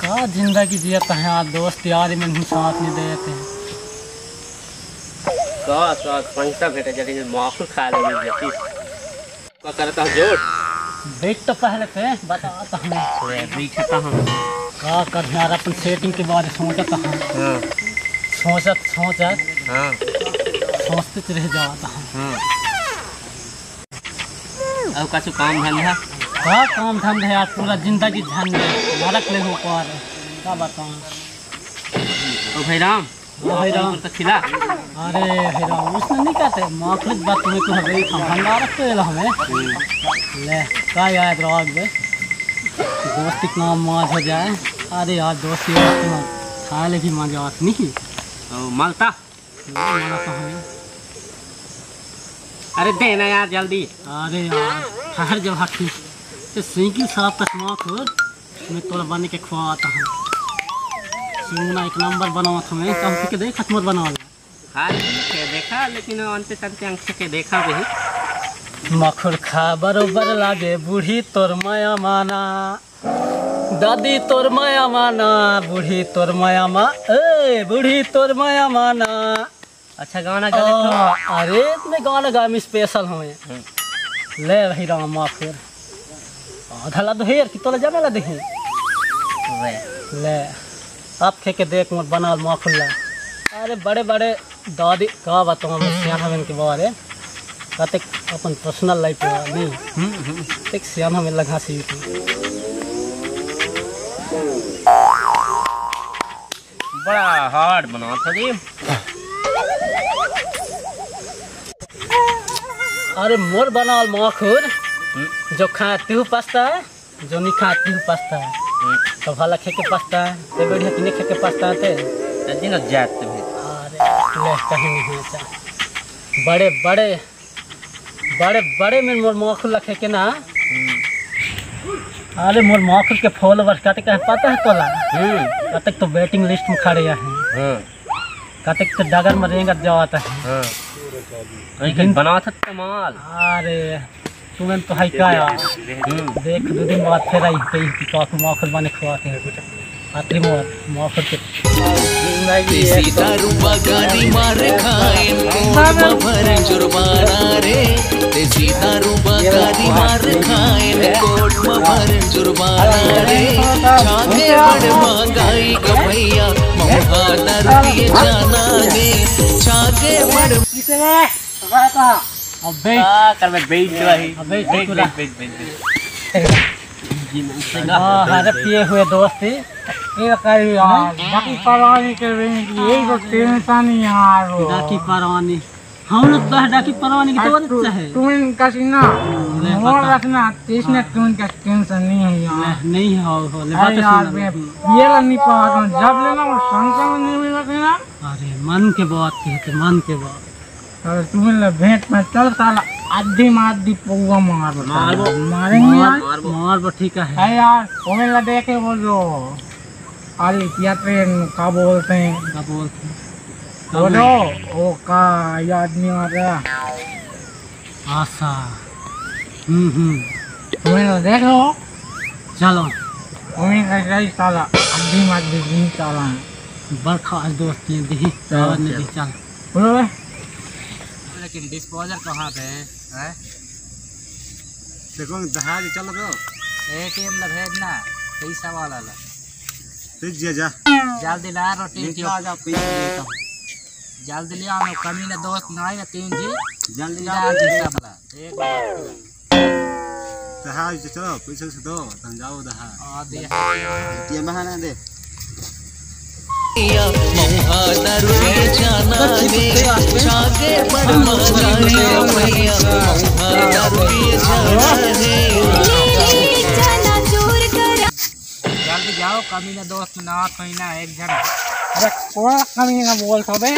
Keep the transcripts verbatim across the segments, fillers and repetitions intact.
का जिंदगी जियत हे यार, दोस्त यार मन ही साथ नहीं देत हे। का, का, पैसा भेटे जल्दी, माखुर खा ले, मिल जाती। का करता हूँ जोड़? बैठ तो पहले पे, बताता हूँ। बैठता हूँ। का कर यार, अपन सेटिंग के बारे सोचता हूँ। हाँ। सोचत, सोचत। हाँ। सोचते रह जाता हूँ। हाँ। अउ कछु काम धंधा? का काम धंधा यार, पूरा जिंदगी झंड हे, नरक ले हो पार, का बताऊं? ओ भाई राम, ओ भाई राम। तो खिला। अरे भाई राम, उसने नहीं कहते, माखुर बात तुम्हें तो हवे, हम भंडार रखते हैं हमें। ले, का याद रहो बे? दोस्ती का नाम मौज हो जाए। अरे यार, दोस्ती, दोस्ती मत, खा ले भी मजा आत नहीं। ओ, मलता। अरे देना यार जल्दी। अरे यार, ठहर जा भाई, ये साइकिल साफ कर, माखुर, मैं तोला बने के खवाता हूँ। सोना एक नंबर बनावत हूँ मैं, कम से के देख, मत बनावा। हाँ, ठीक है, देखा, लेकिन अंते तंते अंक के देखा भी। माखुर खा बरोबर लागे, बूढ़ी तोर माया माना। दादी तोर माया माना, बूढ़ी तोर माया मा, ए, बूढ़ी तोर माया माना। अच्छा गाना गा लेथव। अरे, मैं गाना गा, मैं स्पेशल हूँ। हम्म। ले भाई राम, माखुर। आधा ला दो हेर, कि तोला जामे ला देही। ले। ले। आप खे के देख मोर बनाल माखुर ला। अरे, बड़े बड़े दादी, का बताऊँ, मैं सियान हवन के बारे। कतेक अपन पर्सनल लाइफ में नहीं। हम्म, हम्म। एक सियान हमें लगा सी। बड़ा हार्ड बनावत हो जी। अरे मोर बनाल माखुर, हम्म। जो खाए तिहू पछता है, जो नहीं खाए तिहू पछता है। हम्म। तो भला खे के पछता है, ते बढ़िया किने खे के पछता है ते। ते दिन जात ते भी। अरे ले कहीं नहीं है चा। बड़े बड़े बड़े बड़े में मोर माखुर लखे के ना। हम्म। अरे मोर माखुर के फॉलोअर्स कते कहे पता है तोला? हम्म। कतेक तो वेटिंग लिस्ट में खड़े हैं। हम्म। कतेक तो डगर में रेंगत जावत है। हम्म। कहीं कहीं बनावत है कमाल। अरे तुमन तो है का यार? हम्म। देख दो दिन बाद फिर आई कहीं कि काकू माखुर बने खवा के। आखिरी मोर, मोर के। देसी दारू बगारी मार खाए, कोट में भर जुर्माना रे। देसी दारू बगारी मार खाए, कोट में भर जुर्माना रे। छागे बड़ महंगाई ग भैया, महुआ दारू पिए जाना गे। छागे बड़ अब बैठ। का करबे, बैठ जो है। अब बैठ, बैठ, पूरा। बैठ, बैठ, बैठ, बैठ। हाँ, अरे पिए हुए दोस्त ही। ये कही यार, डाकी परवानी के भी यही तो टेंशन ही यार हो। डाकी परवानी। हम लोग तो है डाकी परवानी की तो तू, चाहे। तू इन कसी ना, ले, मोर बता। रखना, तीस ने हाँ। तू इनका टेंशन नहीं है यार। ले, नहीं हो, हो, ले, अरे बात यार, सुन। मैं ये ला नहीं पा रहा हूँ। जब लेना वो संग संग नहीं मिला ना। अरे मन के बात कहते, मन के बात। अरे तुमन ला भेंट में चल साला, आधी मार दी पौवा मार बता। मारबो। मारेंगे मार, यार। मारबो। मारबो, ठीक है। अरे यार, तुमन ला देखे वो जो आली किया ट्रेन का बोलते हैं? का बोलते हैं? वो का जो, बोलते हैं? वो का याद नहीं आ रहा। आशा। हम्म, हम्म। तुमन ला देख लो। चलो। तुमन का सही साला, आधी मार दी साला। बरखा आज दोस्त ने दी, चलो, आवाज नहीं चलो। दी, चल। बोलो बे। लेकिन डिस्पोजल कहाँ पे है? हैं? देखो, दहा के चल दो। एटीएम ला भेजना, पैसा वाला ला। ठीक जिया जा। जल्दी ला रोटी निकल की। आ जा, पैसा देता हूँ। जल्दी ले आओ, कमी ना दोस्त ना आए ना तीन जी। जल्दी जल्दी आओ। आ जी सब ला। एक बार। दहा, चलो, पैसा से दो, तुम जाओ दहा। हाँ, दे। ये बहाना दे। मौहा दारू पिए जाना गे, छागे बड़ मजा गे भैया, मौहा दारू पिए जाना गे। जल्दी जाओ, कमी ना दोस्त ना कोई ना एक जन। अरे कोई कमी ना बोल तो बे।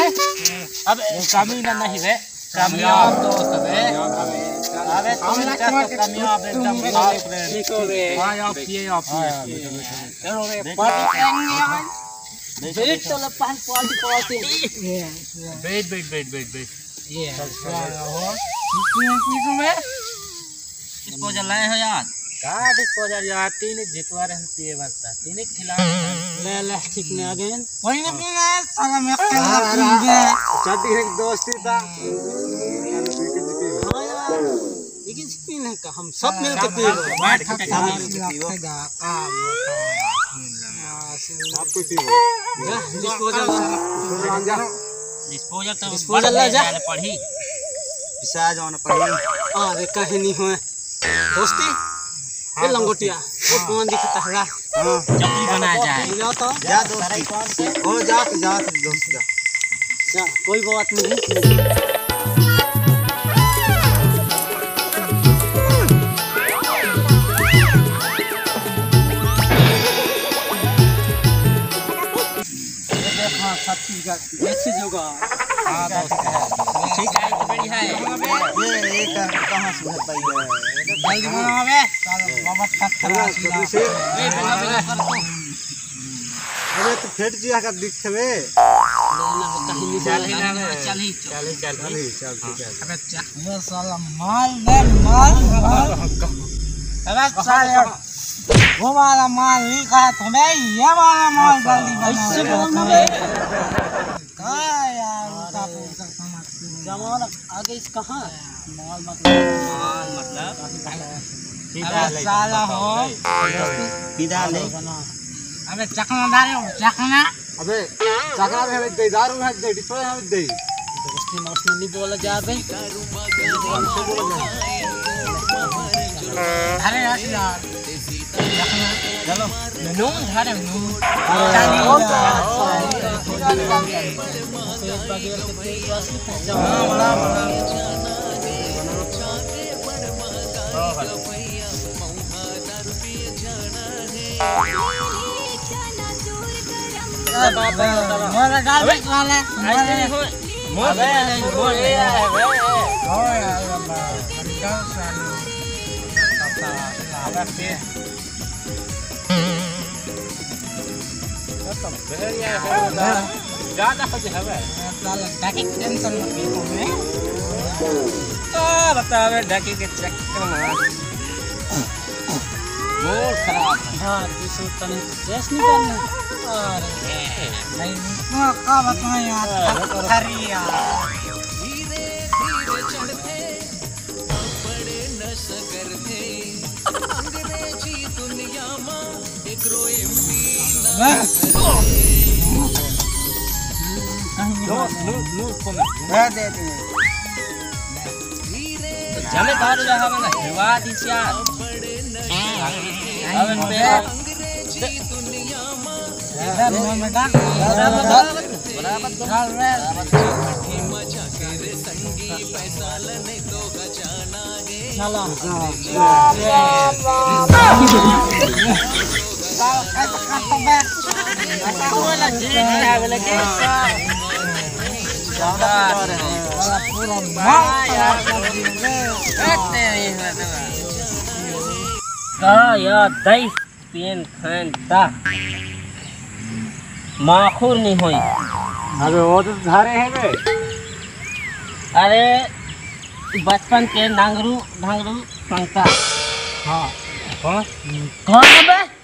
अब कमी ना नहीं बे। कामयाब दोस्त बे। अबे तुम तो कामयाब एकदम। ठीक हो बे। हाँ, आप पिए, आप पिए। चलो बे, पार्टी करेंगे आज। बैठ तो ले, पान पार्टी पार्टी। बैठ, बैठ, बैठ, बैठ, बैठ। ये है। चल, चल, चल। हो। तुम पी तुम्हें? इसको जलाए हो यार। का डिस्पोजल यार, तीन जितवा रहन पिए बरता, तीन खिला। ले, ले, ठीक में आ गए। कोई नहीं पीना है, साला मैं अकेला पीऊंगा। चड्डी है दोस्ती था। हाँ यार, लेकिन पीना है का, हम सब मिल के पीएंगे। बैठ के सब मिल के पीएंगे। आपको पीएंगे। जा, डिस्पोजल। डिस्पोजल तो डिस्पोजल बड़ ले जा। पड़ी। पिसा जाओ ना पड़ी। अरे, कहीं नहीं होए। दोस्ती? हाँ, ए लंगोटिया, दोस्ती। वो कौन दिखता है? हाँ। चपली बनाया जाए। ले जाओ तो। जा दोस्ती। हो जा तो जा तो दोस्त जा। जा, कोई बात नहीं। ये देख, हाँ, छत्तीसगढ़। देसी जुगाड़। हाँ, दोस्त है। ठीक है, तो बढ़िया है। ये, ये कहाँ, कहाँ से उधर पाई है? जल्दी बनाओ बे। चलो, बाबा, खत खा चलो, लो। छोटू से। ए, बेला, बेला कर तो। अबे, तो फेंट जिया का दिख बे। लेना होता है, निकाल चल ही लेना। ना, चल ही, चल। चल ही, चल ही। चल ही, चल, ठीक है। अबे, चा- ये साला माल दे, माल, माल। अबे, साले। वो वाला माल नहीं खात हमें, ये वाला माल जल्दी बना। ऐसे बोल ना बे। का यार, उल्टा पुल्टा समझ के। जमाना आगे इस कहाँ? माल मतलब? माल मतलब? सीधा अबे ले, साला बताओ हो। भाई। सीधा ले। अबे चकना डाले हो, चकना। अबे, चकना में हमें दे, दारू में दे, डिस्पोजल में दे। दोस्ती मोस्ती नहीं बोला जाए बे। हमसे बोला जाए। अरे यार, यार। चकना। चलो। नून धरे, नून। अरे, चाली। कौन सा? हाँ, बड़ा, बड़ा। अरे बाप रे, मोला डाल दे साले। ऐसे नहीं हो। मोर से नहीं, मोर ले आए बे। हो यार, बाबा, निकाल साले। अबे, खत्म। बे, ये है, ज्यादा हो गया बे। साला, डाके के टेंशन में पी को मैं। का बतावे, डाके के चक्कर में। मूड खराब है। हाँ, दूसरे तने टेस्ट नहीं करना। अरे, नहीं, नहीं। हाँ, का बताएं यार, अरे, थक-, थरी यार। दे दे। जमे दारू रहा वाला हिवा दी चार। अबे पे। का या दई पेन खान ता माखुर नहीं होई। अबे वो तो धारे है बे। अरे बचपन के नांगरू धांगरू संता। हाँ। कौन? कौन है बे?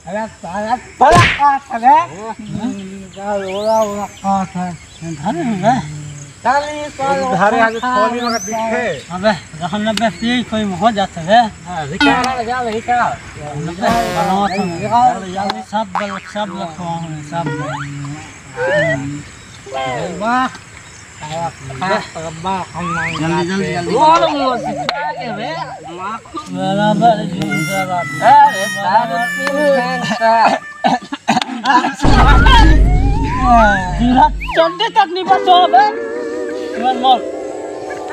अरे साला बड़ा काट है बे। हम्म, का ओला ओला काट है। धन है बे। चालीस साल धारे आगे खोली मगर दिखे। अबे, रहन बे, ये कोई हो जाता है। हाँ, रिकाल आ गया, रिकाल। बनाओ तो। रिकाल, रिकाल, सब बल, सब लखवाओ, सब बल। वाह। जल्दी, जल्दी, जल्दी। वो लोग वो सिखा के बे, माखुर। बराबर, बराबर। अरे, साढ़े तीन घंटा। जीरा चड्डी तक नहीं बचो बे। जीवन मर।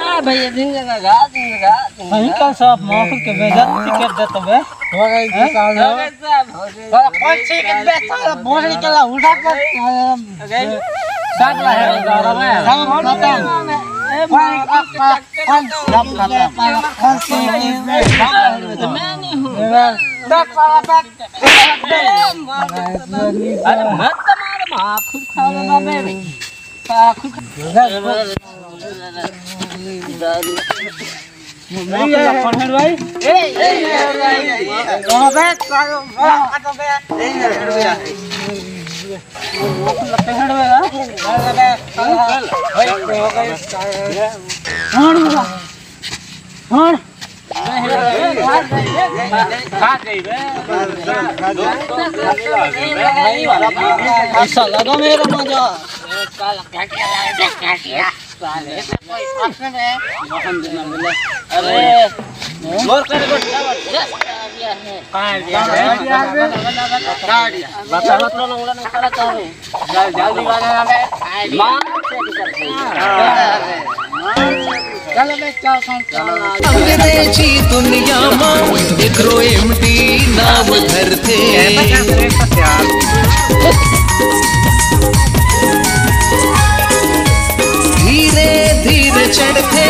आ भैया, दिन लगा, दिन लगा, दिन वही लगा। कल सब माखुर के बेइज्जती कर देते बे। हो गई हैं? साल हो गए। साला कौन सी के बेटा बोल के ला उठा कर। हो गए। सब ला है, गाड़ा में। सब खत्म। ए, कौन, माखुर के कौन, चक्कर कौन, में सब खत्म। कौन सी के बेटा? मैं नहीं हूँ। सब खत्म। अरे मत मार, माखुर खा लेना बे। माखुर खा। दारू। लखन हेड़ भाई। ए, ए, ए, ए, ए, ए। कहाँ बे? कहाँ बे? कहाँ बे? ए, ए, ए, ए। लखन हेड़ भाई, हाँ? चल, चल। भाई, हो गए। छोड़, छोड़। ऐसा लगा मेरा मजा। अरे, मोर कर बच्चा बच्चा। कहाँ दिया है? बता, बता, बता, बता। जल्दी, जल्दी बना ना बे। मार से भी करते हैं। चलो बे, चल, चल, चल। अंग्रेजी दुनिया मा एकरो एमडी नाव धरथे। धीरे धीरे चढ़थे।